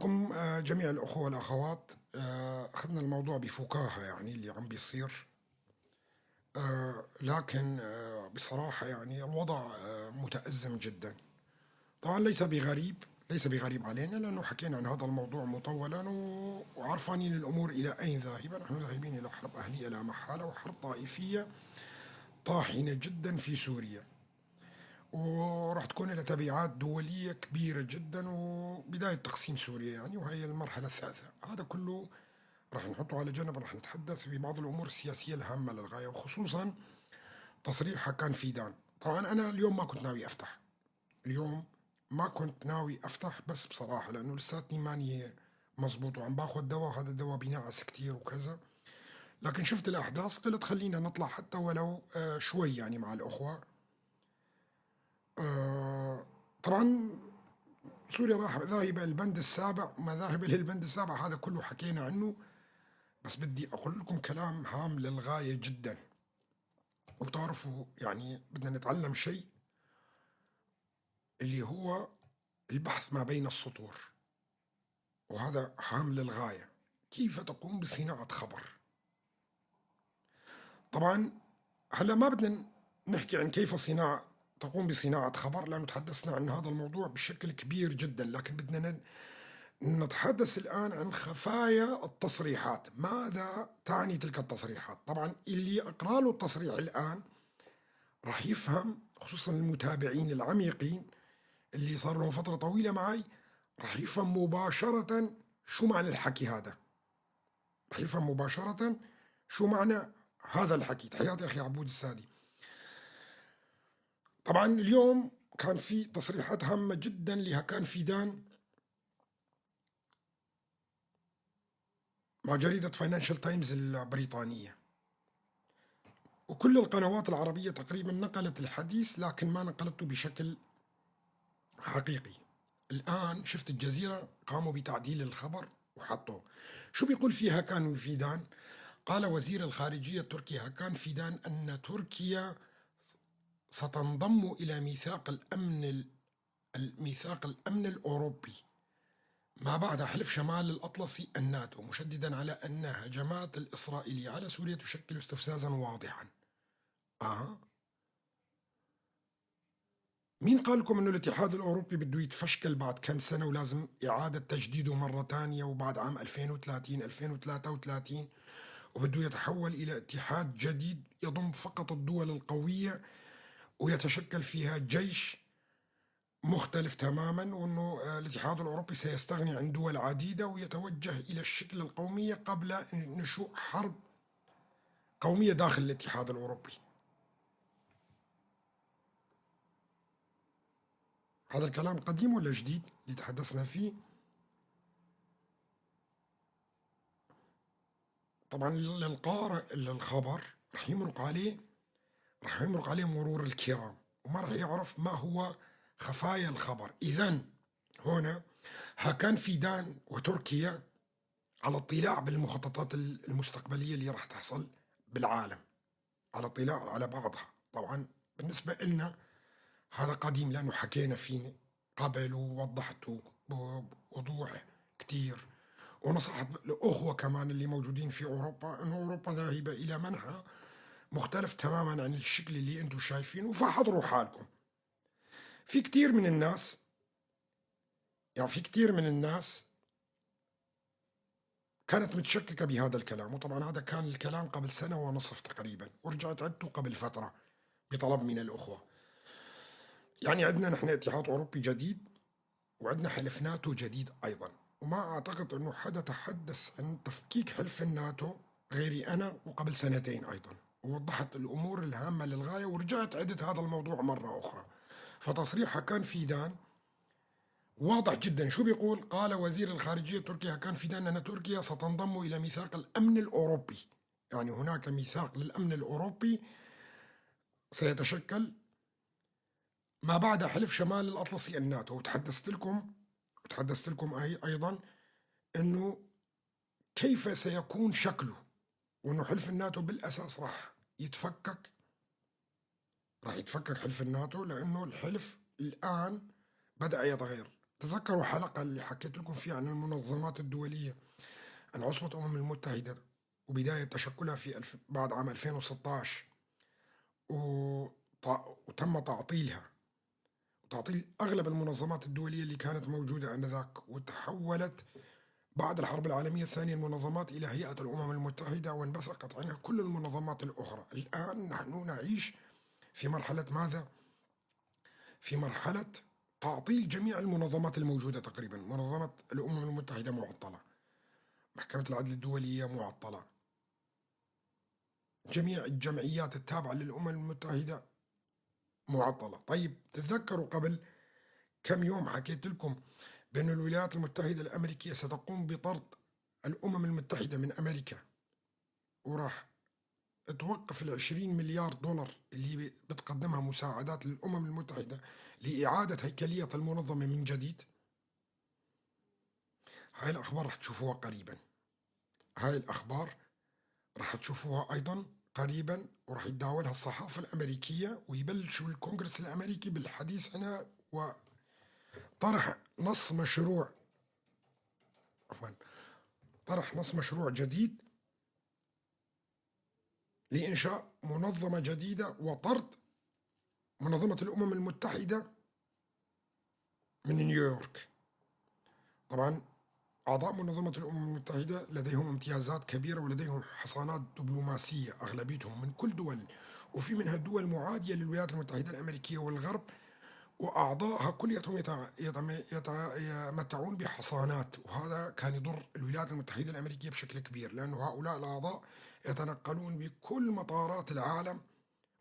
معكم جميع الأخوة والأخوات. أخذنا الموضوع بفكاهة يعني اللي عم بيصير، لكن بصراحة يعني الوضع متأزم جدا. طبعا ليس بغريب، ليس بغريب علينا، لأنه حكينا عن هذا الموضوع مطولا وعرفانين الأمور إلى أين ذاهبة. نحن ذاهبين إلى حرب أهلية لا محالة، وحرب طائفية طاحنة جدا في سوريا، وراح تكون لها تبعات دولية كبيرة جدا، وبداية تقسيم سوريا يعني، وهي المرحلة الثالثة. هذا كله راح نحطه على جنب، راح نتحدث في بعض الأمور السياسية الهامة للغاية، وخصوصا تصريح هاكان فيدان. طبعا أنا اليوم ما كنت ناوي أفتح، اليوم ما كنت ناوي أفتح، بس بصراحة لأنه لساتني ماني مزبوط وعم باخذ دواء، وهذا الدواء بينعس كتير وكذا، لكن شفت الأحداث قلت خلينا نطلع حتى ولو شوي يعني مع الأخوة. طبعا سوريا راح ذاهبة للبند السابع، ما ذاهبة للبند السابع هذا كله حكينا عنه، بس بدي أقول لكم كلام هام للغاية جدا. وبتعرفوا يعني بدنا نتعلم شيء اللي هو البحث ما بين السطور، وهذا هام للغاية. كيف تقوم بصناعة خبر؟ طبعا هلا ما بدنا نحكي عن كيف تقوم بصناعة خبر، لأنه تحدثنا عن هذا الموضوع بشكل كبير جدا، لكن بدنا نتحدث الآن عن خفايا التصريحات. ماذا تعني تلك التصريحات؟ طبعا اللي أقرأ له التصريح الآن راح يفهم، خصوصا المتابعين العميقين اللي صار لهم فترة طويلة معي، راح يفهم مباشرة شو معنى الحكي هذا، راح يفهم مباشرة شو معنى هذا الحكي. تحياتي أخي عبود السادي. طبعا اليوم كان في تصريحات هامة جدا لهاكان فيدان مع جريدة فاينانشال تايمز البريطانية، وكل القنوات العربية تقريبا نقلت الحديث، لكن ما نقلته بشكل حقيقي. الآن شفت الجزيرة قاموا بتعديل الخبر وحطوه. شو بيقول فيها هاكان فيدان؟ قال وزير الخارجية التركي هاكان فيدان أن تركيا ستنضم إلى ميثاق الأمن الأوروبي ما بعد حلف شمال الأطلسي الناتو، مشددا على أن هجمات الإسرائيلية على سوريا تشكل استفزازا واضحا. مين قال لكم أنه الاتحاد الأوروبي بده يتفشكل بعد كم سنة ولازم إعادة تجديده مرة تانية وبعد عام 2030 2033، وبده يتحول إلى اتحاد جديد يضم فقط الدول القوية ويتشكل فيها جيش مختلف تماما، وأنه الاتحاد الأوروبي سيستغني عن دول عديدة ويتوجه إلى الشكل القومية قبل نشوء حرب قومية داخل الاتحاد الأوروبي؟ هذا الكلام قديم ولا جديد اللي تحدثنا فيه؟ طبعا للقارئ للخبر رح يمرق عليه، رح يمرق عليه مرور الكرام، وما رح يعرف ما هو خفايا الخبر. إذن هنا هاكان فيدان وتركيا على اطلاع بالمخططات المستقبلية اللي رح تحصل بالعالم، على اطلاع على بعضها. طبعا بالنسبة لنا هذا قديم لأنه حكينا فيه قبل ووضحته بوضوح كتير، ونصحت الأخوة كمان اللي موجودين في أوروبا أنه أوروبا ذاهبة إلى منحى مختلف تماما عن الشكل اللي أنتم شايفينه، فحضروا حالكم. في كتير من الناس، يعني في كتير من الناس كانت متشككة بهذا الكلام، وطبعا هذا كان الكلام قبل 1.5 سنة تقريبا، ورجعت عدته قبل فترة بطلب من الأخوة. يعني عندنا نحن اتحاد أوروبي جديد، وعندنا حلف ناتو جديد أيضا، وما أعتقد أنه حدا تحدث عن تفكيك حلف الناتو غيري أنا، وقبل 2 سنين أيضا، ووضحت الأمور الهامة للغاية، ورجعت عدت هذا الموضوع مرة أخرى. فتصريح هاكان فيدان واضح جدا. شو بيقول؟ قال وزير الخارجية التركي هاكان فيدان أن تركيا ستنضم إلى ميثاق الأمن الأوروبي. يعني هناك ميثاق للأمن الأوروبي سيتشكل ما بعد حلف شمال الأطلسي الناتو. وتحدثت لكم أيضا أنه كيف سيكون شكله، وأنه حلف الناتو بالأساس راح يتفكك، راح يتفكك حلف الناتو، لأنه الحلف الآن بدأ يتغير. تذكروا حلقة اللي حكيت لكم فيها عن المنظمات الدولية، عن عصبة الأمم المتحدة وبداية تشكلها في بعد عام 2016 وتم تعطيلها، تعطيل أغلب المنظمات الدولية اللي كانت موجودة آنذاك، وتحولت بعد الحرب العالمية الثانية المنظمات إلى هيئة الأمم المتحدة وانبثقت عنها كل المنظمات الأخرى. الآن نحن نعيش في مرحلة ماذا؟ في مرحلة تعطيل جميع المنظمات الموجودة تقريبا. منظمة الأمم المتحدة معطلة، محكمة العدل الدولية معطلة، جميع الجمعيات التابعة للأمم المتحدة معطلة. طيب تتذكروا قبل كم يوم حكيت لكم بأن الولايات المتحدة الأمريكية ستقوم بطرد الأمم المتحدة من أمريكا، وراح توقف 20 مليار دولار اللي بتقدمها مساعدات للأمم المتحدة لإعادة هيكلية المنظمة من جديد. هاي الأخبار راح تشوفوها قريبا، هاي الأخبار راح تشوفوها أيضا قريبا، وراح يتداولها الصحافة الأمريكية ويبلشوا الكونغرس الأمريكي بالحديث عنها وطرح نص مشروع، عفوا، طرح نص مشروع جديد لإنشاء منظمة جديدة وطرد منظمة الأمم المتحدة من نيويورك. طبعا أعضاء منظمة الأمم المتحدة لديهم امتيازات كبيرة ولديهم حصانات دبلوماسية، أغلبيتهم من كل دول، وفي منها دول معادية للولايات المتحدة الأمريكية والغرب، وأعضائها كليتهم يتمتعون بحصانات، وهذا كان يضر الولايات المتحدة الأمريكية بشكل كبير، لأنه هؤلاء الأعضاء يتنقلون بكل مطارات العالم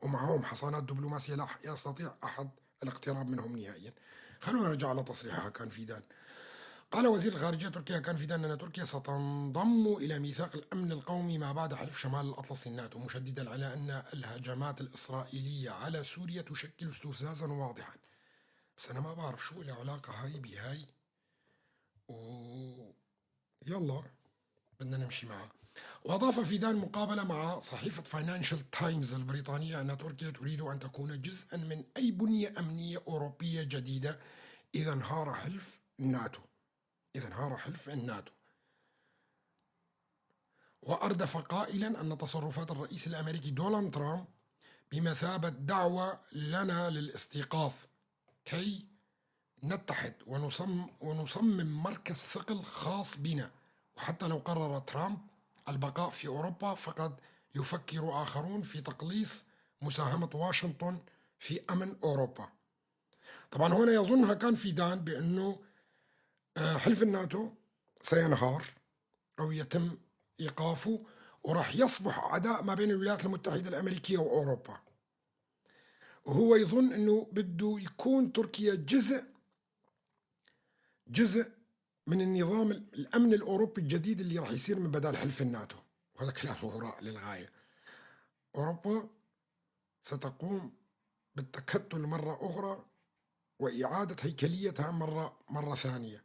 ومعهم حصانات دبلوماسية لا يستطيع أحد الاقتراب منهم نهائيا. خلونا نرجع على تصريح هاكان فيدان. قال وزير الخارجية التركية هاكان فيدان أن تركيا ستنضم إلى ميثاق الأمن القومي ما بعد حلف شمال الأطلسي الناتو، مشددا على أن الهجمات الإسرائيلية على سوريا تشكل استفزازا واضحا. بس أنا ما بعرف شو العلاقة هاي بهاي، يلا بدنا نمشي معها. وأضاف فيدان مقابلة مع صحيفة فاينانشال تايمز البريطانية أن تركيا تريد أن تكون جزءا من أي بنية أمنية أوروبية جديدة إذا انهار حلف الناتو، إذا انهار حلف الناتو. وأردف قائلا أن تصرفات الرئيس الأمريكي دونالد ترامب بمثابة دعوة لنا للاستيقاظ كي نتحد ونصمم مركز ثقل خاص بنا، وحتى لو قرر ترامب البقاء في أوروبا فقد يفكر آخرون في تقليص مساهمة واشنطن في أمن أوروبا. طبعا هنا يظن هاكان فيدان بأنه حلف الناتو سينهار أو يتم إيقافه، وراح يصبح عداء ما بين الولايات المتحدة الأمريكية وأوروبا، وهو يظن أنه بده يكون تركيا جزء من النظام الأمن الأوروبي الجديد اللي راح يصير من بدال حلف الناتو، وهذا كلام هراء للغاية. أوروبا ستقوم بالتكتل مرة أخرى وإعادة هيكليتها مرة ثانية،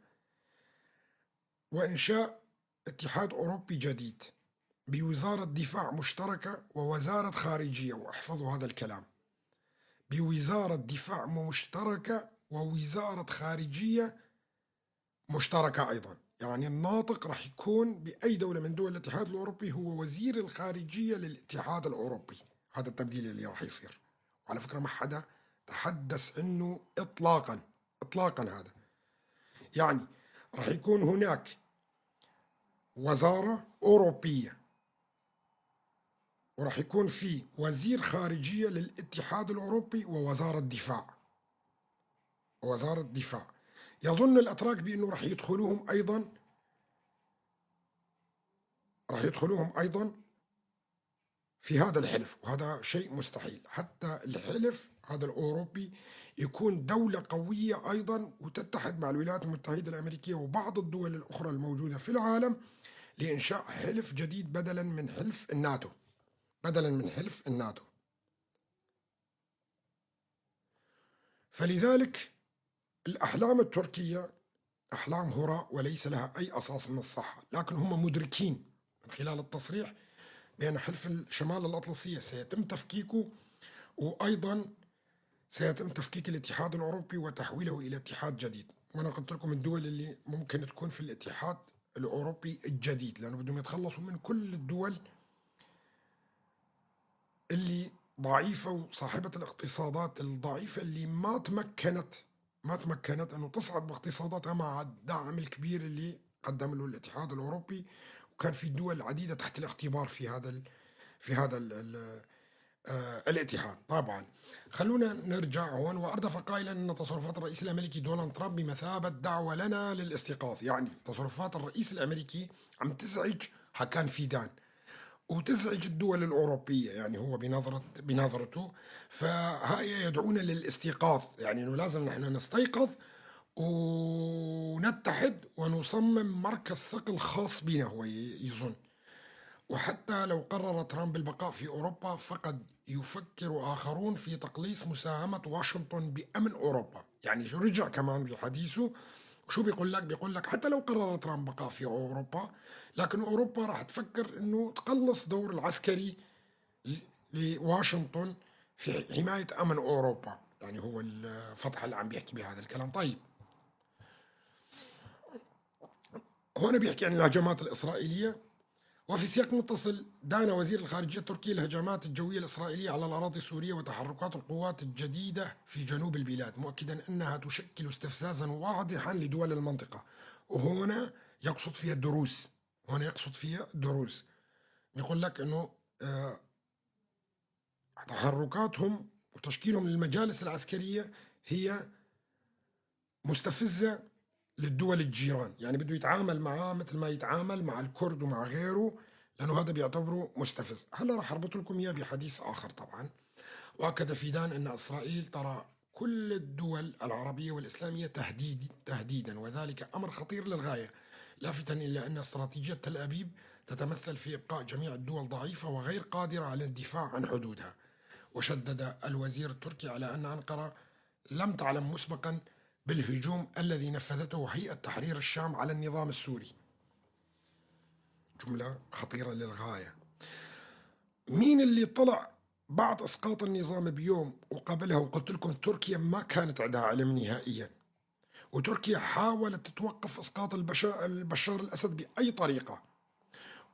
وإنشاء اتحاد أوروبي جديد بوزارة دفاع مشتركة ووزارة خارجية، واحفظوا هذا الكلام، بوزارة دفاع مشتركة ووزارة خارجية مشتركة أيضا. يعني الناطق راح يكون بأي دولة من دول الاتحاد الأوروبي هو وزير الخارجية للاتحاد الأوروبي. هذا التبديل اللي راح يصير، وعلى فكرة ما حدا تحدث عنه إطلاقا إطلاقا. هذا يعني راح يكون هناك وزارة أوروبية، وراح يكون في وزير خارجية للاتحاد الأوروبي ووزارة دفاع، وزارة دفاع. يظن الأتراك بأنه راح يدخلوهم أيضا، راح يدخلوهم أيضا في هذا الحلف، وهذا شيء مستحيل. حتى الحلف هذا الأوروبي يكون دولة قوية أيضا وتتحد مع الولايات المتحدة الأمريكية وبعض الدول الأخرى الموجودة في العالم لإنشاء حلف جديد بدلا من حلف الناتو، بدلا من حلف الناتو. فلذلك الأحلام التركية أحلام هراء وليس لها أي أساس من الصحة، لكن هم مدركين من خلال التصريح بأن حلف الشمال الأطلسية سيتم تفكيكه، وأيضا سيتم تفكيك الاتحاد الأوروبي وتحويله إلى اتحاد جديد. وأنا قلت لكم الدول اللي ممكن تكون في الاتحاد الأوروبي الجديد، لأنه بدهم يتخلصوا من كل الدول اللي ضعيفة وصاحبة الاقتصادات الضعيفة اللي ما تمكنت أنه تصعد باقتصاداتها مع الدعم الكبير اللي قدم له الاتحاد الأوروبي، وكان في دول عديدة تحت الاختبار في هذا الاتحاد. طبعا خلونا نرجع هون. وأردف قائلا أن تصرفات الرئيس الأمريكي دونالد ترامب بمثابة دعوة لنا للاستيقاظ. يعني تصرفات الرئيس الأمريكي عم تزعج هاكان فيدان وتزعج الدول الأوروبية، يعني هو بنظرته، فهاي يدعونا للاستيقاظ، يعني أنه لازم نحن نستيقظ ونتحد ونصمم مركز ثقل خاص بنا، هو يظن. وحتى لو قرر ترامب البقاء في أوروبا فقد يفكر آخرون في تقليص مساهمة واشنطن بأمن أوروبا. يعني شو رجع كمان بحديثه، شو بيقول لك؟ بيقول لك حتى لو قرر ترامب بقاء في أوروبا، لكن أوروبا راح تفكر إنه تقلص دور العسكري لواشنطن في حماية أمن أوروبا. يعني هو الفتح اللي عم بيحكي بهذا الكلام. طيب هون بيحكي عن الهجمات الإسرائيلية. وفي سياق متصل دان وزير الخارجية التركي الهجمات الجوية الإسرائيلية على الأراضي السورية وتحركات القوات الجديدة في جنوب البلاد، مؤكدا أنها تشكل استفزازا واضحا لدول المنطقة. وهنا يقصد فيها الدروز، هنا يقصد فيها الدروز، يقول لك أنه تحركاتهم وتشكيلهم للمجالس العسكرية هي مستفزة للدول الجيران، يعني بده يتعامل معاه مثل ما يتعامل مع الكرد ومع غيره، لأنه هذا بيعتبره مستفز. هلا راح أربط لكم إياه بحديث آخر طبعا. وأكد فيدان أن إسرائيل ترى كل الدول العربية والإسلامية تهديدا، وذلك أمر خطير للغاية، لافتا إلى أن استراتيجية تل أبيب تتمثل في إبقاء جميع الدول ضعيفة وغير قادرة على الدفاع عن حدودها. وشدد الوزير التركي على أن أنقرة لم تعلم مسبقا بالهجوم الذي نفذته هيئة تحرير الشام على النظام السوري. جملة خطيرة للغاية. مين اللي طلع بعد إسقاط النظام بيوم وقبلها؟ وقلت لكم تركيا ما كانت عندها علم نهائيا، وتركيا حاولت تتوقف إسقاط البشار الأسد بأي طريقة،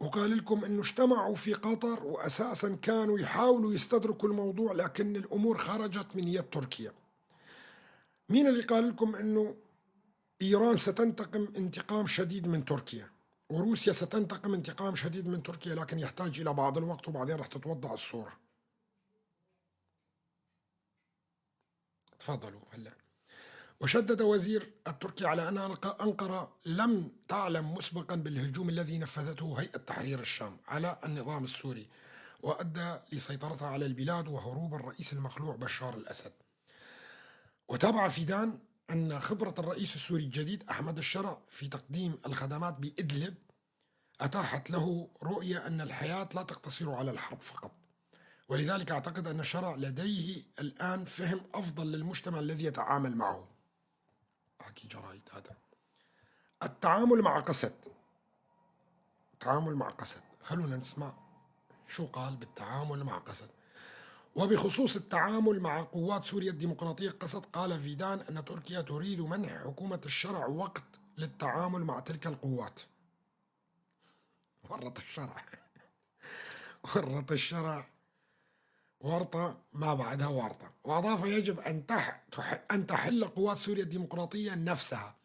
وقال لكم أنه اجتمعوا في قطر وأساسا كانوا يحاولوا يستدركوا الموضوع، لكن الأمور خرجت من يد تركيا. مين اللي قال لكم أنه إيران ستنتقم انتقام شديد من تركيا وروسيا ستنتقم انتقام شديد من تركيا، لكن يحتاج إلى بعض الوقت وبعدين راح تتوضع الصورة. تفضلوا هلا. وشدد وزير التركي على أن أنقرة لم تعلم مسبقا بالهجوم الذي نفذته هيئة تحرير الشام على النظام السوري وأدى لسيطرتها على البلاد وهروب الرئيس المخلوع بشار الأسد. وتابع فيدان أن خبرة الرئيس السوري الجديد أحمد الشرع في تقديم الخدمات بإدلب أتاحت له رؤية أن الحياة لا تقتصر على الحرب فقط، ولذلك أعتقد أن الشرع لديه الآن فهم أفضل للمجتمع الذي يتعامل معه. حكي جرايد هذا. التعامل مع قسد، التعامل مع قسد، خلونا نسمع شو قال بالتعامل مع قسد. وبخصوص التعامل مع قوات سوريا الديمقراطية قسد، قال فيدان أن تركيا تريد منح حكومة الشرع وقت للتعامل مع تلك القوات. ورط الشرع ورط الشرع، ورطة ما بعدها ورطة. وأضاف يجب أن تحل قوات سوريا الديمقراطية نفسها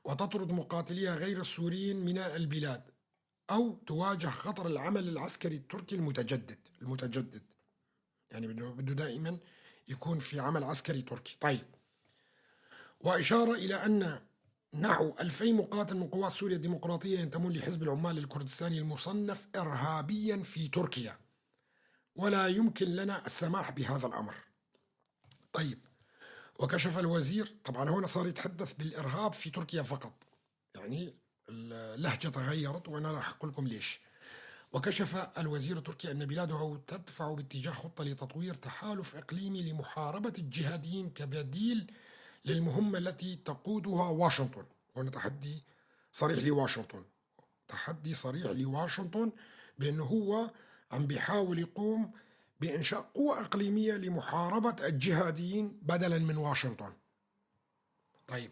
وتطرد مقاتليها غير السوريين من البلاد أو تواجه خطر العمل العسكري التركي المتجدد. يعني بده دائما يكون في عمل عسكري تركي. طيب، وإشارة إلى أن نحو 2000 مقاتل من قوات سوريا الديمقراطية ينتمون لحزب العمال الكردستاني المصنف إرهابيا في تركيا، ولا يمكن لنا السماح بهذا الأمر. طيب، وكشف الوزير، طبعا هنا صار يتحدث بالإرهاب في تركيا فقط، يعني اللهجة تغيرت وأنا راح أقول لكم ليش. وكشف الوزير التركي أن بلاده تدفع باتجاه خطة لتطوير تحالف إقليمي لمحاربة الجهاديين كبديل للمهمة التي تقودها واشنطن. هنا تحدي صريح لواشنطن، تحدي صريح لواشنطن بأنه هو عم بيحاول يقوم بإنشاء قوة إقليمية لمحاربة الجهاديين بدلا من واشنطن. طيب،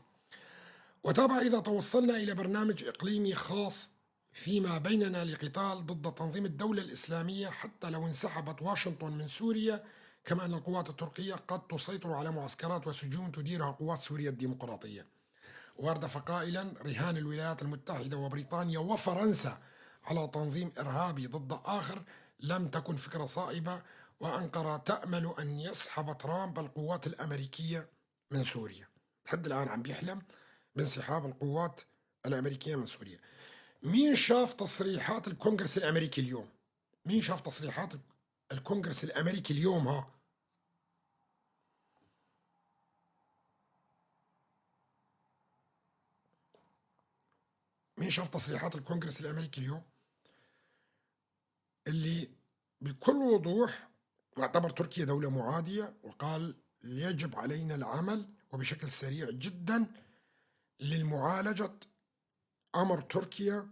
وتابع إذا توصلنا إلى برنامج إقليمي خاص فيما بيننا لقتال ضد تنظيم الدولة الإسلامية حتى لو انسحبت واشنطن من سوريا، كما أن القوات التركية قد تسيطر على معسكرات وسجون تديرها قوات سوريا الديمقراطية. واردف قائلا رهان الولايات المتحدة وبريطانيا وفرنسا على تنظيم إرهابي ضد آخر لم تكن فكرة صائبة، وأنقرة تأمل أن يسحب ترامب القوات الأمريكية من سوريا. لحد الآن عم بيحلم بانسحاب القوات الأمريكية من سوريا. مين شاف تصريحات الكونغرس الأمريكي اليوم؟ مين شاف تصريحات الكونغرس الأمريكي اليوم؟ ها مين شاف تصريحات الكونغرس الأمريكي اليوم اللي بكل وضوح اعتبر تركيا دولة معادية، وقال يجب علينا العمل وبشكل سريع جدا للمعالجة أمر تركيا،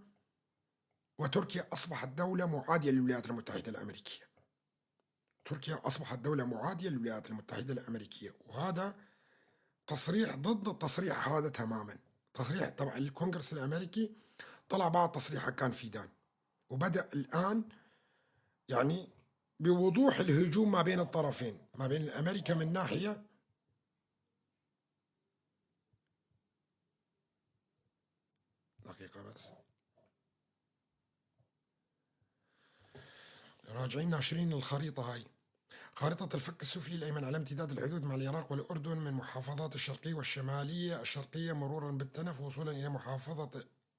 وتركيا أصبحت دولة معادية للولايات المتحدة الأمريكية. تركيا أصبحت دولة معادية للولايات المتحدة الأمريكية، وهذا تصريح ضد التصريح هذا تماما. تصريح طبعا الكونغرس الأمريكي طلع بعد تصريح كان فيدان، وبدأ الآن يعني بوضوح الهجوم ما بين الطرفين، ما بين أمريكا من ناحية دقيقة بس راجعين ناشرين الخريطة هاي، خارطة الفك السفلي الأيمن على امتداد الحدود مع العراق والأردن من محافظات الشرقية والشمالية الشرقية مرورا بالتنف وصولا إلى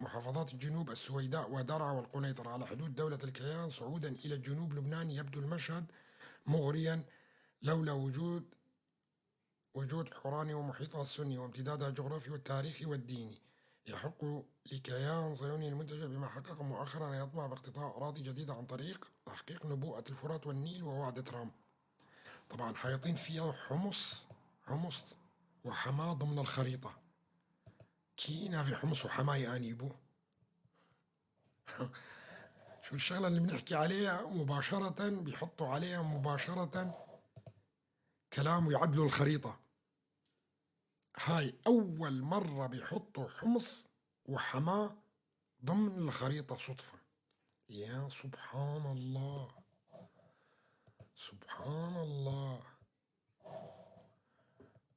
محافظات الجنوب السويداء ودرعا والقنيطرة على حدود دولة الكيان صعودا إلى جنوب لبنان. يبدو المشهد مغريا لولا وجود حوراني ومحيطها السني وامتدادها الجغرافي والتاريخي والديني. يحق لكيان صهيوني المنتجع بما حقق مؤخرا أن يطمع باقتطاع أراضي جديدة عن طريق تحقيق نبوءة الفرات والنيل ووعد ترامب. طبعا حايطين فيها حمص وحماة ضمن الخريطة. كينا في حمص وحماة يا أنيبو. شو الشغلة اللي بنحكي عليها مباشرة بيحطوا عليها مباشرة كلام ويعدلوا الخريطة. هاي أول مرة بيحطوا حمص وحماة ضمن الخريطة صدفة. يا سبحان الله، سبحان الله.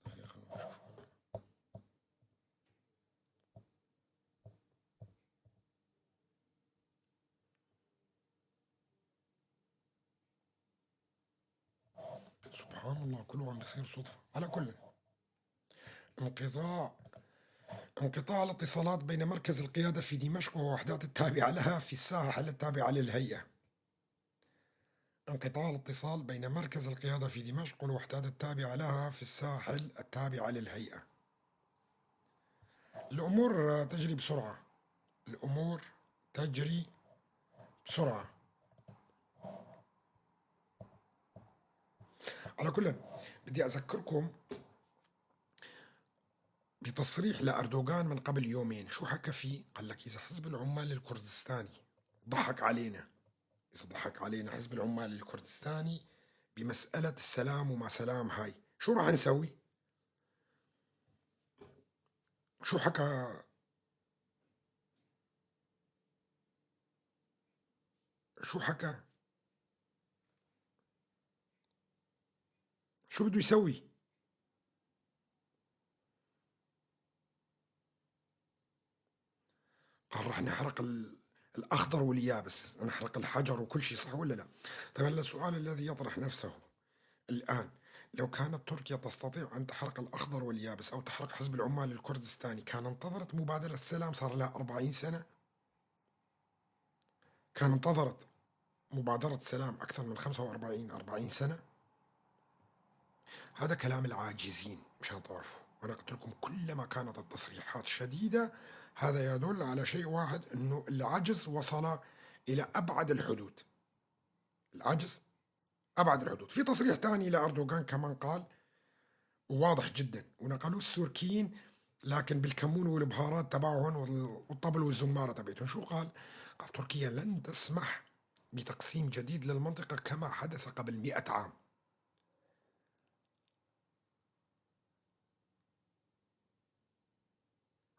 دقيقة نشوف. سبحان الله، كله عم بيصير صدفة. على كل انقطاع الاتصالات بين مركز القيادة في دمشق ووحدات التابعة لها في الساحل التابعة للهيئة. انقطاع الاتصال بين مركز القيادة في دمشق والوحدات التابعة لها في الساحل التابعة للهيئة. الأمور تجري بسرعة، الأمور تجري بسرعة. على كل بدي أذكركم بتصريح لأردوغان من قبل يومين. شو حكى فيه؟ قال لك إذا حزب العمال الكردستاني ضحك علينا، إذا ضحك علينا حزب العمال الكردستاني بمسألة السلام وما سلام هاي، شو راح نسوي؟ شو حكى؟ شو حكى؟ شو بده يسوي؟ قال راح نحرق الأخضر واليابس، نحرق الحجر وكل شيء، صح ولا لا؟ طيب هلا السؤال الذي يطرح نفسه الآن، لو كانت تركيا تستطيع أن تحرق الأخضر واليابس أو تحرق حزب العمال الكردستاني، كان انتظرت مبادرة السلام صار لها 40 سنة؟ كان انتظرت مبادرة سلام أكثر من 45 40 سنة؟ هذا كلام العاجزين مشان تعرفوا. وأنا قلت لكم كلما كانت التصريحات شديدة هذا يدل على شيء واحد، أنه العجز وصل إلى أبعد الحدود. العجز أبعد الحدود. في تصريح ثاني لأردوغان كمان قال، وواضح جدا، ونقلوه السوركيين لكن بالكمون والبهارات تبعهم والطبل والزمارة تبعتهم. شو قال؟ قال تركيا لن تسمح بتقسيم جديد للمنطقة كما حدث قبل 100 عام.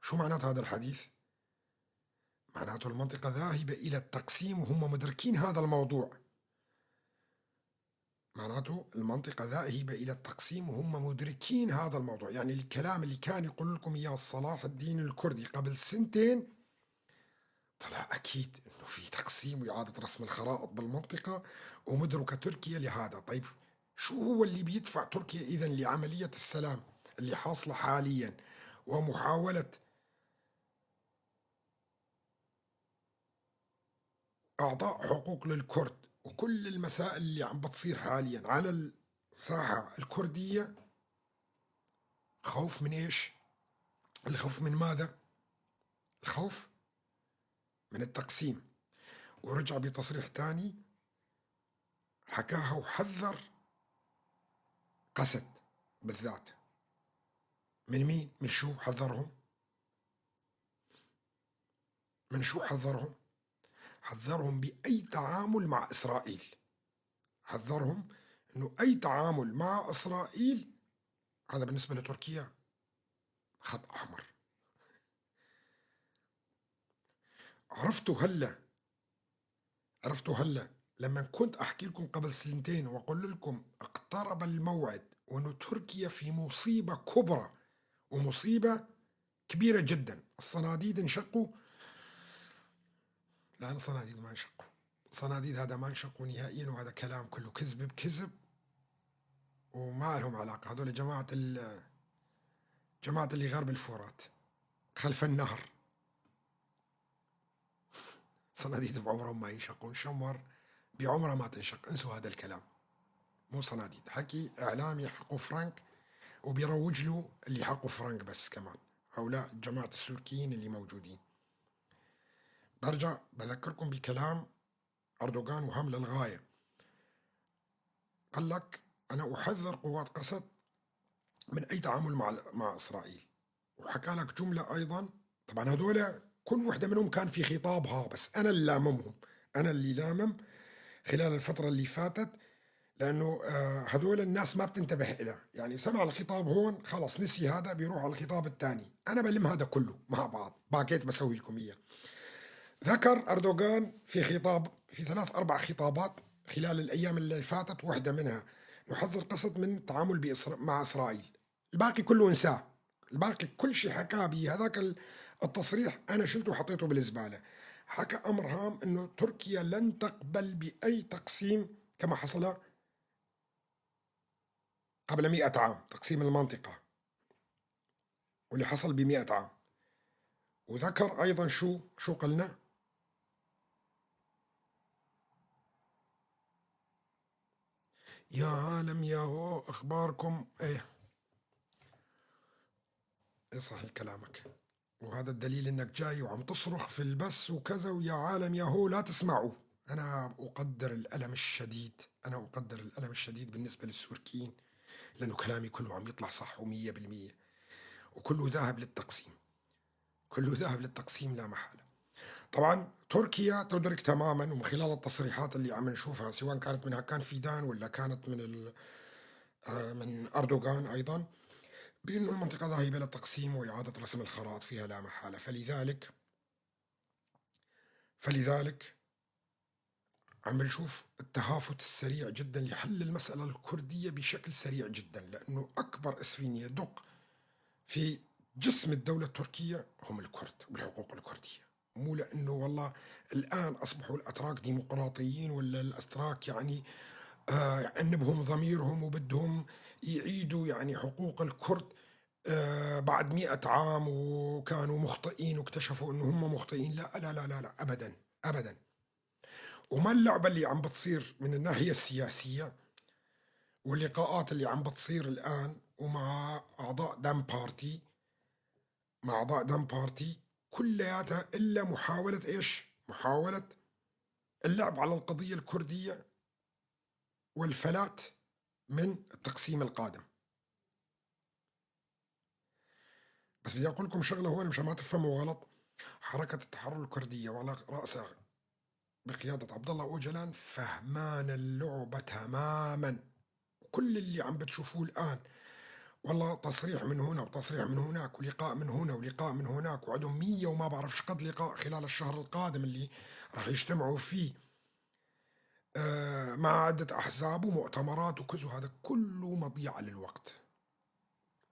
شو معنات هذا الحديث؟ معناته المنطقة ذاهبة إلى التقسيم وهم مدركين هذا الموضوع. معناته المنطقة ذاهبة إلى التقسيم وهم مدركين هذا الموضوع. يعني الكلام اللي كان يقول لكم إياه صلاح الدين الكردي قبل سنتين طلع أكيد إنه في تقسيم وإعادة رسم الخرائط بالمنطقة ومدركة تركيا لهذا. طيب شو هو اللي بيدفع تركيا إذن لعملية السلام اللي حاصلة حاليا ومحاولة إعطاء حقوق للكرد وكل المسائل اللي عم بتصير حاليا على الساحة الكردية؟ خوف من إيش؟ الخوف من ماذا؟ الخوف من التقسيم. ورجع بتصريح تاني حكاها وحذر قسد بالذات. من مين؟ من شو حذرهم؟ من شو حذرهم؟ حذرهم بأي تعامل مع إسرائيل. حذرهم أنه أي تعامل مع إسرائيل هذا بالنسبة لتركيا خط أحمر. عرفتوا هلا، عرفتوا هلا لما كنت أحكي لكم قبل سنتين وأقول لكم اقترب الموعد وأنه تركيا في مصيبة كبرى ومصيبة كبيرة جدا. الصناديد انشقوا. لا، الصناديد ما انشقوا، صناديد هذا ما انشقوا نهائيا، وهذا كلام كله كذب بكذب وما لهم علاقة. هذول جماعة اللي غرب الفرات خلف النهر، صناديد بعمرهم ما ينشقون، شمر بعمره ما تنشق، انسوا هذا الكلام. مو صناديد، حكي إعلامي حقه فرانك وبيروج له اللي حقه فرانك بس كمان، هؤلاء جماعة السوركيين اللي موجودين. برجع بذكركم بكلام أردوغان وهم للغاية. قال لك أنا أحذر قوات قسد من أي تعامل مع إسرائيل. وحكى لك جملة أيضا، طبعا هذول كل وحدة منهم كان في خطابها، بس أنا اللي لاممهم، أنا اللي لامم خلال الفترة اللي فاتت، لأنه هذول الناس ما بتنتبه إلها. يعني سمع الخطاب هون خلص نسي هذا، بيروح على الخطاب الثاني. أنا بلم هذا كله مع بعض، باكيت بسوي لكم إياه. ذكر أردوغان في خطاب، في 3-4 خطابات خلال الأيام اللي فاتت، واحدة منها نحذر قسد من التعامل مع إسرائيل. الباقي كله انساه، الباقي كل شيء حكاه بهذاك التصريح أنا شلته وحطيته بالزبالة. حكى أمر هام أنه تركيا لن تقبل بأي تقسيم كما حصل قبل 100 عام، تقسيم المنطقة واللي حصل ب100 عام. وذكر أيضا شو قلنا؟ يا عالم يا هو أخباركم إيه؟ إيه صحيح كلامك، وهذا الدليل إنك جاي وعم تصرخ في البث وكذا ويا عالم يا هو لا تسمعوا. أنا أقدر الألم الشديد، أنا أقدر الألم الشديد بالنسبة للسوركيين، لأنه كلامي كله عم يطلع صح ومية بالمية، وكله ذاهب للتقسيم، كله ذاهب للتقسيم لا محالة. طبعا تركيا تدرك تماما، ومن خلال التصريحات اللي عم نشوفها سواء كانت من هاكان فيدان ولا كانت من أردوغان أيضا، بأنه المنطقة ذاهبة للتقسيم وإعادة رسم الخرائط فيها لا محالة. فلذلك عم بنشوف التهافت السريع جدا لحل المسألة الكردية بشكل سريع جدا، لأنه أكبر إسفين يدق في جسم الدولة التركية هم الكرد والحقوق الكردية. مو لأنه والله الآن أصبحوا الأتراك ديمقراطيين ولا الأتراك يعني عنبهم ضميرهم وبدهم يعيدوا يعني حقوق الكرد بعد 100 عام وكانوا مخطئين واكتشفوا أنه هم مخطئين. لا لا لا لا, لا أبدا أبدا. وما اللعبة اللي عم بتصير من الناحية السياسية واللقاءات اللي عم بتصير الآن ومع أعضاء دم بارتي، مع أعضاء دم بارتي كلياتها إلا محاولة إيش؟ محاولة اللعب على القضية الكردية والفلات من التقسيم القادم. بس بدي أقول لكم شغلة هون مشان ما تفهموا غلط. حركة التحرر الكردية وعلى رأسها بقيادة عبد الله أوجلان فهمان اللعبة تماما. كل اللي عم بتشوفوه الآن والله تصريح من هنا وتصريح من هناك ولقاء من هنا ولقاء من هناك، وعندهم 100 وما بعرف قد لقاء خلال الشهر القادم اللي راح يجتمعوا فيه مع عدة أحزاب ومؤتمرات وكذا، وهذا كله مضيعة للوقت.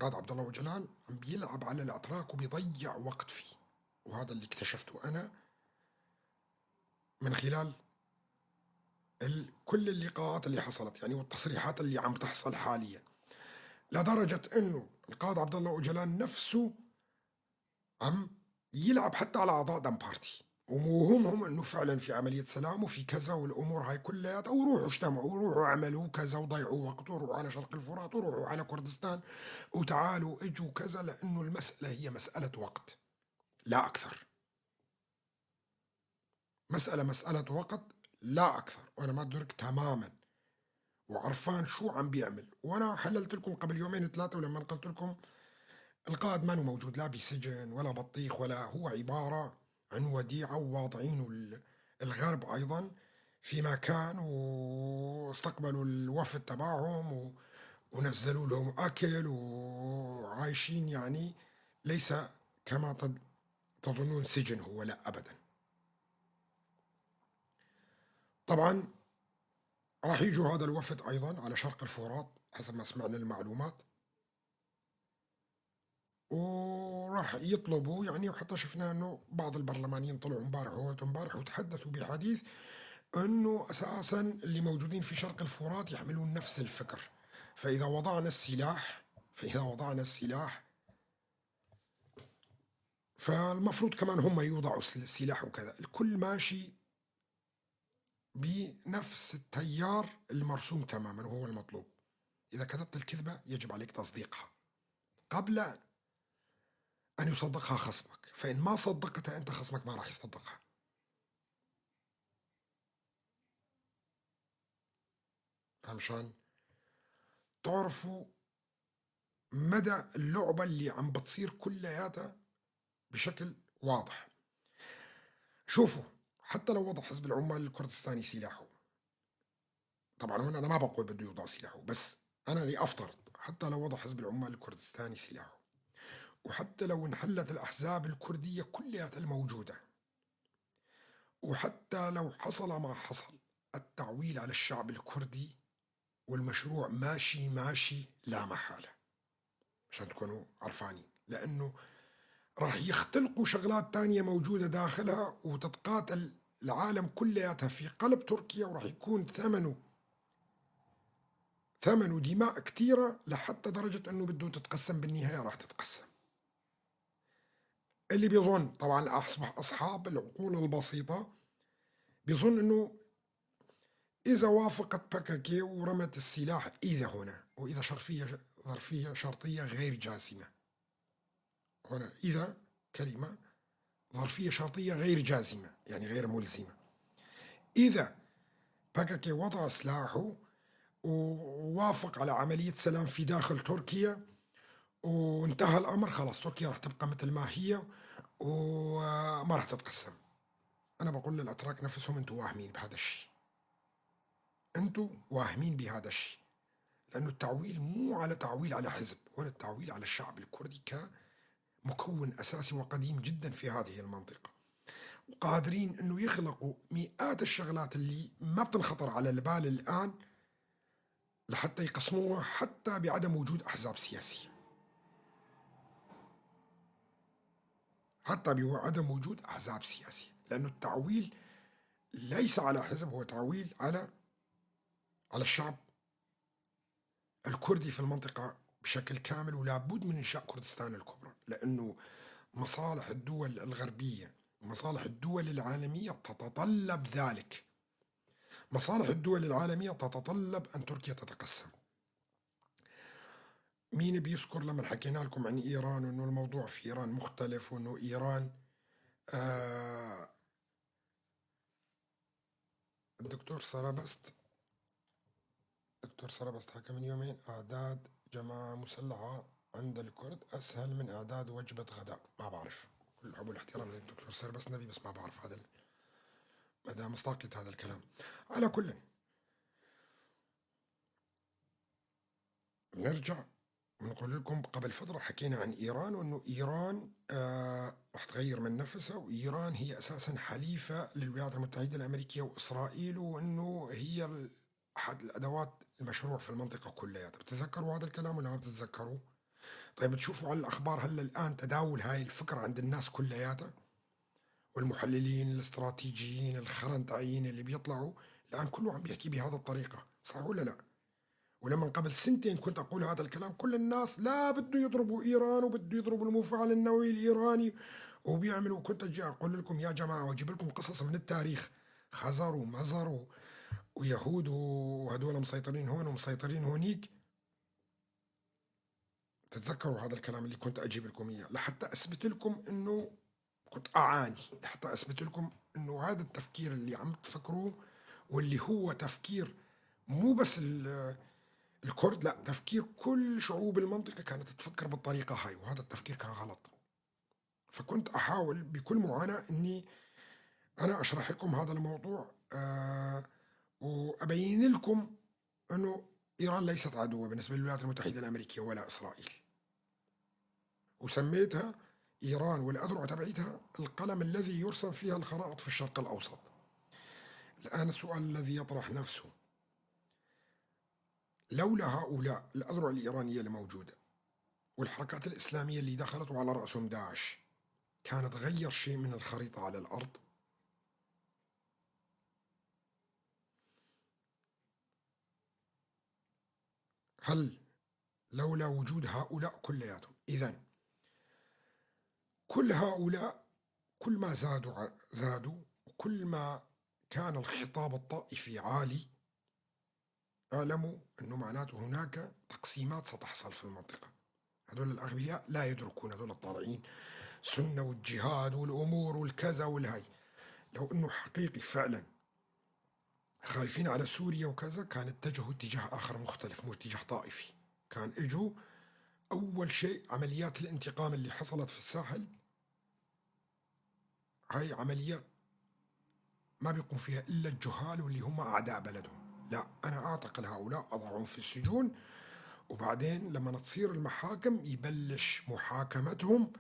قائد عبد الله أوجلان عم بيلعب على الأتراك وبيضيع وقت فيه، وهذا اللي اكتشفته أنا من خلال كل اللقاءات اللي حصلت يعني والتصريحات اللي عم تحصل حاليا، لدرجة انه القائد عبد الله أوجلان نفسه عم يلعب حتى على أعضاء دم بارتي، وموهمهم انه فعلا في عملية سلام وفي كذا والامور هاي كلها، وروحوا اجتمعوا وروحوا اعملوا كذا وضيعوا وقت وروحوا على شرق الفرات وروحوا على كردستان وتعالوا اجوا كذا، لانه المسألة هي مسألة وقت لا اكثر. مسألة وقت لا أكثر، وأنا ما أدرك تماما وعرفان شو عم بيعمل. وأنا حللت لكم قبل يومين 3 ولما قلت لكم القائد ما موجود لا بسجن ولا بطيخ ولا هو عبارة عن وديعة، وواضعين الغرب أيضا في مكان واستقبلوا الوفد تبعهم ونزلوا لهم أكل وعايشين، يعني ليس كما تظنون سجن هو، لا أبدا. طبعا راح يجوا هذا الوفد أيضا على شرق الفرات حسب ما سمعنا المعلومات، وراح يطلبوا يعني، وحتى شفنا انه بعض البرلمانيين طلعوا امبارح وامبارح وتحدثوا بحديث انه اساسا اللي موجودين في شرق الفرات يحملون نفس الفكر، فاذا وضعنا السلاح فالمفروض كمان هم يوضعوا السلاح وكذا. الكل ماشي بنفس التيار المرسوم تماما وهو المطلوب. إذا كذبت الكذبة يجب عليك تصديقها قبل أن يصدقها خصمك، فإن ما صدقتها أنت خصمك ما راح يصدقها. فمشان تعرفوا مدى اللعبة اللي عم بتصير كلياتها بشكل واضح. شوفوا حتى لو وضع حزب العمال الكردستاني سلاحه، طبعا هنا أنا ما بقول بده يوضع سلاحه، بس أنا لأفترض حتى لو وضع حزب العمال الكردستاني سلاحه، وحتى لو انحلت الأحزاب الكردية كلها الموجودة، وحتى لو حصل ما حصل، التعويل على الشعب الكردي والمشروع ماشي ماشي لا محالة، عشان تكونوا عرفانين، لأنه راح يختلقوا شغلات تانية موجودة داخلها وتتقاتل العالم كلياتها في قلب تركيا، وراح يكون ثمنه دماء كثيرة لحتى درجة أنه بده تتقسم بالنهاية راح تتقسم. اللي بيظن طبعا أصبح أصحاب العقول البسيطة بيظن أنه إذا وافقت بكاكي ورمت السلاح إذا هنا، وإذا ظرفية شرطية غير جازمة، هنا إذا كلمة ظرفية شرطية غير جازمة يعني غير ملزمة، إذا بكاكي وضع سلاحه ووافق على عملية سلام في داخل تركيا وانتهى الأمر، خلاص تركيا راح تبقى مثل ما هي وما راح تتقسم. أنا بقول للأتراك نفسهم أنتوا واهمين بهذا الشيء، أنتوا واهمين بهذا الشيء، لأنه التعويل مو على تعويل على حزب، هنا التعويل على الشعب الكردي كمكون أساسي وقديم جدا في هذه المنطقة، وقادرين أنه يخلقوا مئات الشغلات اللي ما بتنخطر على البال الآن لحتى يقسموها، حتى بعدم وجود أحزاب سياسية، حتى بعدم وجود أحزاب سياسية، لأنه التعويل ليس على حزب، هو تعويل على الشعب الكردي في المنطقة بشكل كامل، ولابد من إنشاء كردستان الكبرى، لأنه مصالح الدول الغربية ومصالح الدول العالمية تتطلب ذلك. مصالح الدول العالمية تتطلب أن تركيا تتقسم. مين بيذكر لما حكينا لكم عن إيران وأنه الموضوع في إيران مختلف، وأنه إيران الدكتور سربست، دكتور سربست حكى من يومين أعداد جماعة مسلحة عند الكرد أسهل من إعداد وجبة غداء. ما بعرف، كل الحب والاحترام للدكتور سربست نبي، بس ما بعرف هذا مدى مصداقية هذا الكلام. على كل نرجع بنقول لكم قبل فترة حكينا عن إيران، وأنه إيران رح تغير من نفسها، وإيران هي أساسا حليفة للولايات المتحدة الأمريكية وإسرائيل، وأنه هي أحد الأدوات المشروع في المنطقة كلها. بتتذكروا هذا الكلام ولا ما بتتذكروا؟ طيب تشوفوا على الأخبار هلا الآن تداول هاي الفكرة عند الناس كلياتها، والمحللين الاستراتيجيين الخرنتعيين اللي بيطلعوا الآن كله عم بيحكي بهذا الطريقة، صح ولا لا؟ ولما قبل سنتين كنت أقول هذا الكلام كل الناس لا بده يضربوا إيران وبده يضربوا المفاعل النووي الإيراني وبيعملوا. كنت أجي أقول لكم يا جماعة وأجيب لكم قصص من التاريخ، خزر ومزر ويهود وهدول مسيطرين هون ومسيطرين هونيك. تتذكروا هذا الكلام اللي كنت أجيب لكم إياه لحتى أثبت لكم إنه كنت أعاني، لحتى أثبت لكم إنه هذا التفكير اللي عم تفكروه واللي هو تفكير مو بس الكرد، لا تفكير كل شعوب المنطقة كانت تفكر بالطريقة هاي، وهذا التفكير كان غلط. فكنت أحاول بكل معاناة إني أنا أشرح لكم هذا الموضوع وأبين لكم أنه إيران ليست عدوة بالنسبة للولايات المتحدة الأمريكية ولا إسرائيل، وسميتها إيران والأذرع تبعتها القلم الذي يرسم فيها الخرائط في الشرق الأوسط. الآن السؤال الذي يطرح نفسه، لولا هؤلاء الأذرع الإيرانية الموجودة والحركات الإسلامية اللي دخلت وعلى رأسهم داعش، كانت غير شيء من الخريطة على الأرض؟ هل لولا وجود هؤلاء كلياتهم؟ إذن كل هؤلاء كل ما زادوا وكل ما كان الخطاب الطائفي عالي، اعلموا أنه معناته هناك تقسيمات ستحصل في المنطقة. هذول الأغبياء لا يدركون، هذول الطالعين سنة والجهاد والأمور والكذا والهاي، لو أنه حقيقي فعلا خايفين على سوريا وكذا كان اتجهوا اتجاه آخر مختلف، مو اتجاه طائفي. كان اجوا أول شيء عمليات الانتقام اللي حصلت في الساحل، هاي عمليات ما بيقوم فيها إلا الجهال واللي هم أعداء بلدهم. لا، أنا أعتقل هؤلاء أضعهم في السجون، وبعدين لما تصير المحاكم يبلش محاكمتهم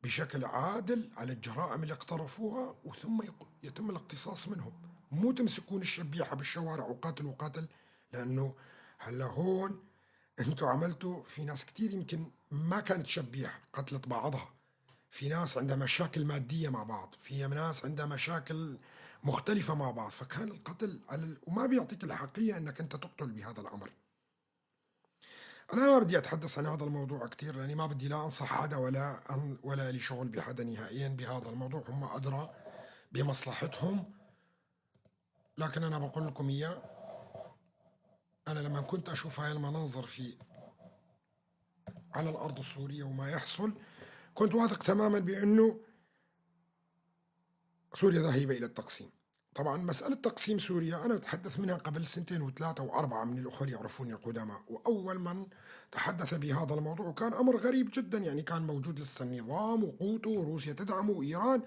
بشكل عادل على الجرائم اللي اقترفوها، وثم يتم الاقتصاص منهم. مو تمسكون الشبيحة بالشوارع وقاتل وقاتل، لأنه هلا هون انتوا عملتوا في ناس كتير يمكن ما كانت شبيحة قتلت بعضها، في ناس عندها مشاكل مادية مع بعض، في ناس عندها مشاكل مختلفة مع بعض، فكان القتل على وما بيعطيك الحقية انك انت تقتل بهذا الامر. انا ما بدي اتحدث عن هذا الموضوع كتير لاني ما بدي لا انصح حدا ولا لي شغل بحدا نهائيا بهذا الموضوع، هم ادرى بمصلحتهم. لكن انا بقول لكم اياه، انا لما كنت اشوف هاي المناظر في على الارض السورية وما يحصل، كنت واثق تماما بانه سوريا ذاهبة الى التقسيم. طبعا مسألة تقسيم سوريا أنا أتحدث منها قبل 2 و3 و4 من الأخوة اللي يعرفوني القدماء، وأول من تحدث بهذا الموضوع، وكان أمر غريب جدا، يعني كان موجود لسه النظام وقوته وروسيا تدعمه وإيران،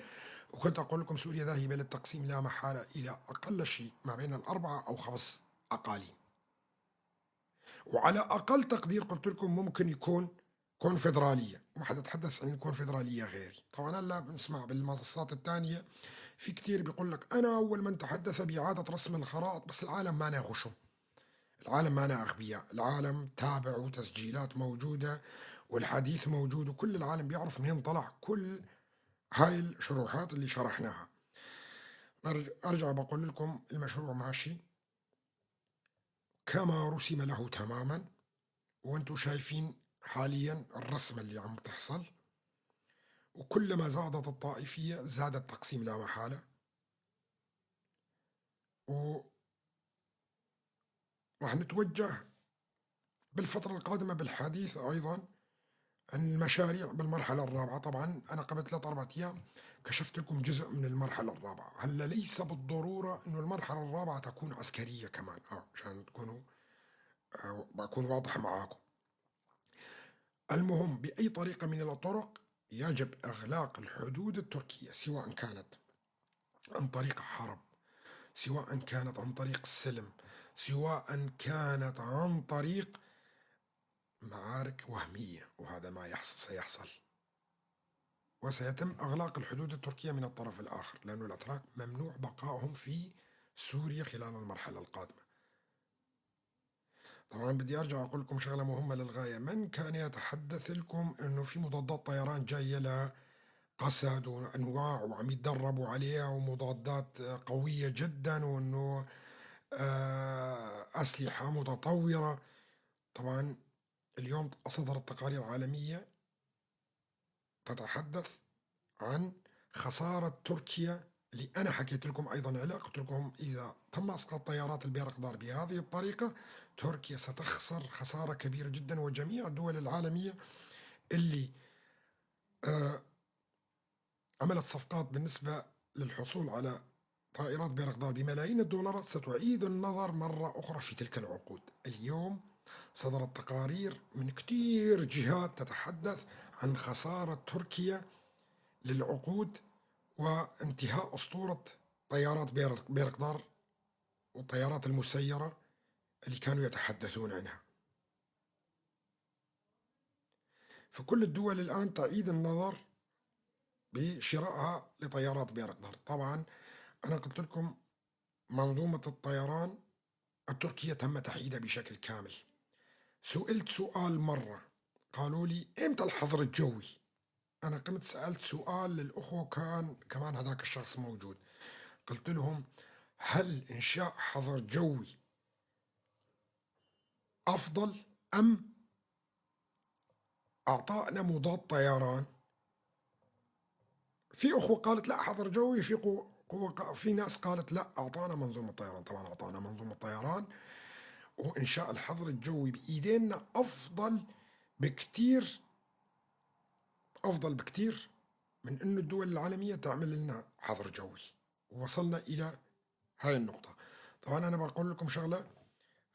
وكنت أقول لكم سوريا ذاهبة للتقسيم لا محالة إلى أقل شيء ما بين 4 أو 5 أقاليم، وعلى أقل تقدير قلت لكم ممكن يكون كونفدرالية، وما حدا تحدث عن الكونفدرالية غيري. طبعا هلا بنسمع بالمنصات الثانية في كتير بيقول لك أنا أول من تحدث بإعادة رسم الخرائط، بس العالم ما غشم، العالم ما أغبياء، العالم تابع وتسجيلات موجودة والحديث موجود، وكل العالم بيعرف منين طلع كل هاي الشروحات اللي شرحناها. أرجع بقول لكم المشروع ماشي كما رسم له تماما، وانتم شايفين حاليا الرسمة اللي عم تحصل، وكلما زادت الطائفية زاد التقسيم لا محالة. وراح نتوجه بالفترة القادمة بالحديث أيضا عن المشاريع بالمرحلة الرابعة. طبعا أنا قبل 3-4 أيام كشفت لكم جزء من المرحلة الرابعة. هلا ليس بالضرورة أنه المرحلة الرابعة تكون عسكرية كمان، مشان تكونوا بكون واضح معاكم. المهم بأي طريقة من الطرق يجب إغلاق الحدود التركية، سواء كانت عن طريق حرب، سواء كانت عن طريق السلم، سواء كانت عن طريق معارك وهمية، وهذا ما يحصل سيحصل. وسيتم إغلاق الحدود التركية من الطرف الآخر، لأن الأتراك ممنوع بقائهم في سوريا خلال المرحلة القادمة. طبعا بدي أرجع أقول لكم شغلة مهمة للغاية. من كان يتحدث لكم أنه في مضادات طيران جاية لقسد وأنواع وعم يتدربوا عليها ومضادات قوية جدا وأنه أسلحة متطورة، طبعا اليوم أصدرت تقارير عالمية تتحدث عن خسارة تركيا اللي أنا حكيت لكم أيضا عليها. قلت لكم إذا تم إسقاط طيارات البيرقدار بهذه الطريقة تركيا ستخسر خسارة كبيرة جدا، وجميع الدول العالمية اللي عملت صفقات بالنسبة للحصول على طائرات بيرقدار بملايين الدولارات ستعيد النظر مرة أخرى في تلك العقود. اليوم صدرت تقارير من كتير جهات تتحدث عن خسارة تركيا للعقود وانتهاء أسطورة طيارات بيرقدار والطيارات المسيرة اللي كانوا يتحدثون عنها. فكل الدول الآن تعيد النظر بشرائها لطيارات بيرقدار. طبعا أنا قلت لكم منظومة الطيران التركية تم تحييدها بشكل كامل. سئلت سؤال مرة، قالوا لي إمتى الحظر الجوي؟ أنا قمت سألت سؤال للأخوة، كان كمان هذاك الشخص موجود، قلت لهم هل إنشاء حظر جوي أفضل أم أعطائنا مضاد طيران؟ في أخوة قالت لا حظر جوي، في ناس قالت لا أعطانا منظومة طيران. طبعا أعطانا منظومة طيران، وإنشاء الحظر الجوي بإيدينا أفضل بكتير، أفضل بكتير من إنه الدول العالمية تعمل لنا حظر جوي. ووصلنا إلى هاي النقطة. طبعا أنا بقول لكم شغلة،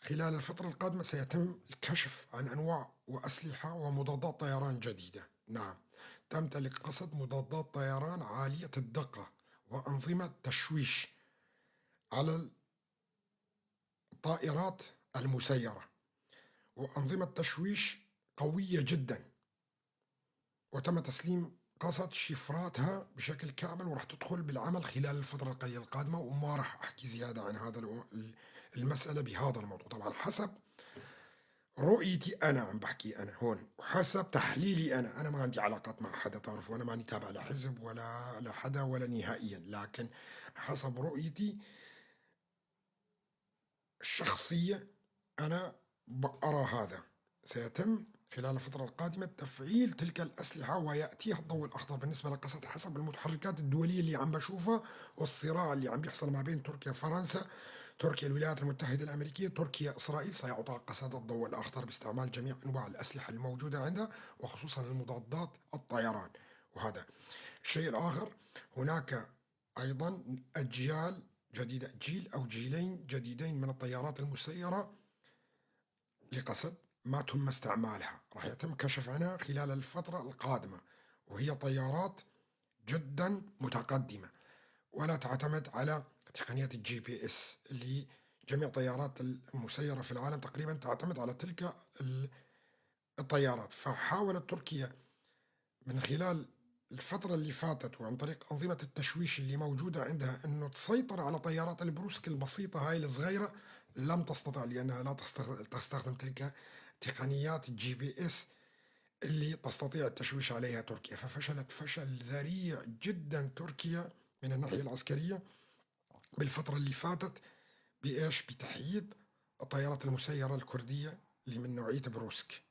خلال الفترة القادمة سيتم الكشف عن أنواع وأسلحة ومضادات طيران جديدة. نعم، تمتلك قسد مضادات طيران عالية الدقة وأنظمة تشويش على الطائرات المسيرة، وأنظمة تشويش قوية جدا، وتم تسليم قسد شفراتها بشكل كامل، وراح تدخل بالعمل خلال الفترة القليلة القادمة. وما راح أحكي زيادة عن هذا المسألة بهذا الموضوع. طبعا حسب رؤيتي أنا، عم بحكي أنا هون، وحسب تحليلي أنا ما عندي علاقات مع حدا، تعرفوا أنا ماني تابع لحزب ولا لحدا ولا نهائيا، لكن حسب رؤيتي الشخصية أنا أرى هذا سيتم خلال الفترة القادمة تفعيل تلك الأسلحة ويأتيها الضوء الأخضر بالنسبة لقسد حسب المتحركات الدولية اللي عم بشوفها والصراع اللي عم بيحصل ما بين تركيا وفرنسا، تركيا الولايات المتحدة الأمريكية، تركيا إسرائيل. سيعطى قسد الضوء الأخضر باستعمال جميع أنواع الأسلحة الموجودة عندها، وخصوصا المضادات الطيران. وهذا الشيء الآخر، هناك أيضا أجيال جديدة، جيل أو جيلين جديدين من الطيارات المسيرة لقسد ما تم استعمالها، راح يتم كشف عنها خلال الفترة القادمة، وهي طيارات جدا متقدمة ولا تعتمد على تقنية ال GPS اللي جميع طيارات المسيرة في العالم تقريبا تعتمد على تلك الطيارات. فحاولت تركيا من خلال الفترة اللي فاتت وعن طريق أنظمة التشويش اللي موجودة عندها أنه تسيطر على طيارات البروسك البسيطة هاي الصغيرة، لم تستطع لأنها لا تستخدم تلك تقنيات ال GPS اللي تستطيع التشويش عليها تركيا. ففشلت فشل ذريع جدا تركيا من الناحية العسكرية بالفترة اللي فاتت بإيش؟ بتحييد الطيارات المسيرة الكردية اللي من نوعية بروسك.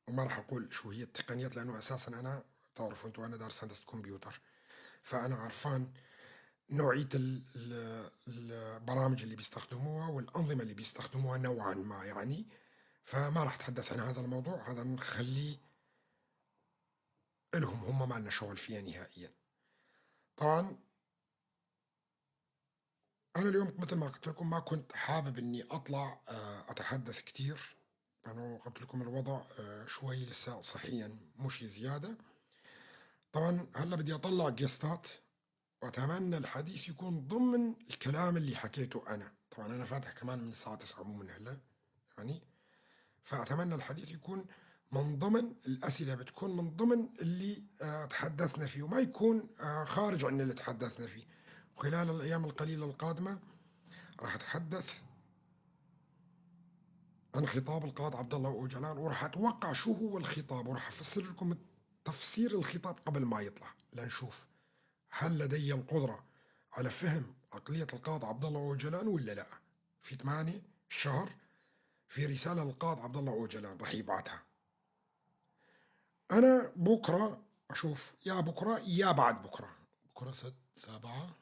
وما راح أقول شو هي التقنيات لأنه أساسا أنا تعرفوا أنتوا أنا دارس هندسة كمبيوتر، فأنا عرفان نوعية البرامج اللي بيستخدموها والأنظمة اللي بيستخدموها نوعا ما يعني، فما راح أتحدث عن هذا الموضوع، هذا نخليه لهم هم، ما لنا شغل فيها نهائيا. طبعا أنا اليوم مثل ما قلت لكم ما كنت حابب إني أطلع أتحدث كتير، لأنه قلت لكم الوضع شوي لسه صحيا مش زيادة. طبعا هلا بدي أطلع جيستات، وأتمنى الحديث يكون ضمن الكلام اللي حكيته أنا. طبعا أنا فاتح كمان من الساعة 9 مو من هلا يعني، فأتمنى الحديث يكون من ضمن الأسئلة، بتكون من ضمن اللي تحدثنا فيه، وما يكون خارج عن اللي تحدثنا فيه. وخلال الأيام القليلة القادمة راح أتحدث عن خطاب القائد عبد الله أوجلان، وراح أتوقع شو هو الخطاب، وراح أفسر لكم تفسير الخطاب قبل ما يطلع، لنشوف هل لدي القدرة على فهم عقلية القائد عبد الله أوجلان ولا لا. في 8 شهر في رسالة للقائد عبد الله أوجلان راح يبعثها. أنا بكرة أشوف، يا بكرة يا بعد بكرة، بكرة 6 7،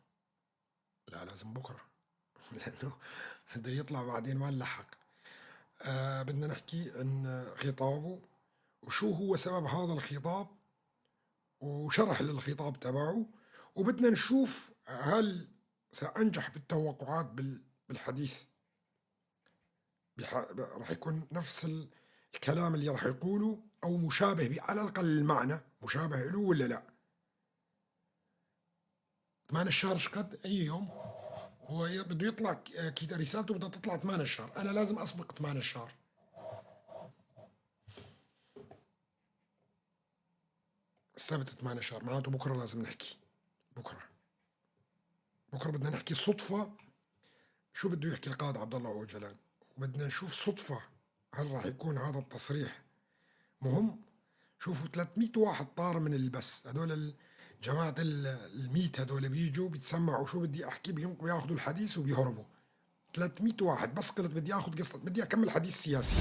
لا لازم بكرة لأنه بده يطلع بعدين ما نلحق. بدنا نحكي عن خطابه وشو هو سبب هذا الخطاب وشرح للخطاب تبعه، وبدنا نشوف هل سأنجح بالتوقعات بالحديث. راح يكون نفس الكلام اللي راح يقوله أو مشابه، على الأقل المعنى مشابه له ولا لا. 8 الشهر شقد؟ أي يوم هو بده يطلع رسالته بدها تطلع 8 الشهر، أنا لازم أسبق 8 الشهر. السبت 8 الشهر معناته بكرة لازم نحكي، بكرة بدنا نحكي صدفة شو بده يحكي القائد عبد الله أوجلان، وبدنا نشوف صدفة هل راح يكون هذا التصريح مهم. شوفوا 300 واحد طار من البث، هدول جماعة الميت هدول بيجوا بيتسمعوا شو بدي أحكي، بياخذوا الحديث وبيهربوا. 300 واحد بس قلت بدي آخذ قصة، بدي أكمل حديث سياسي.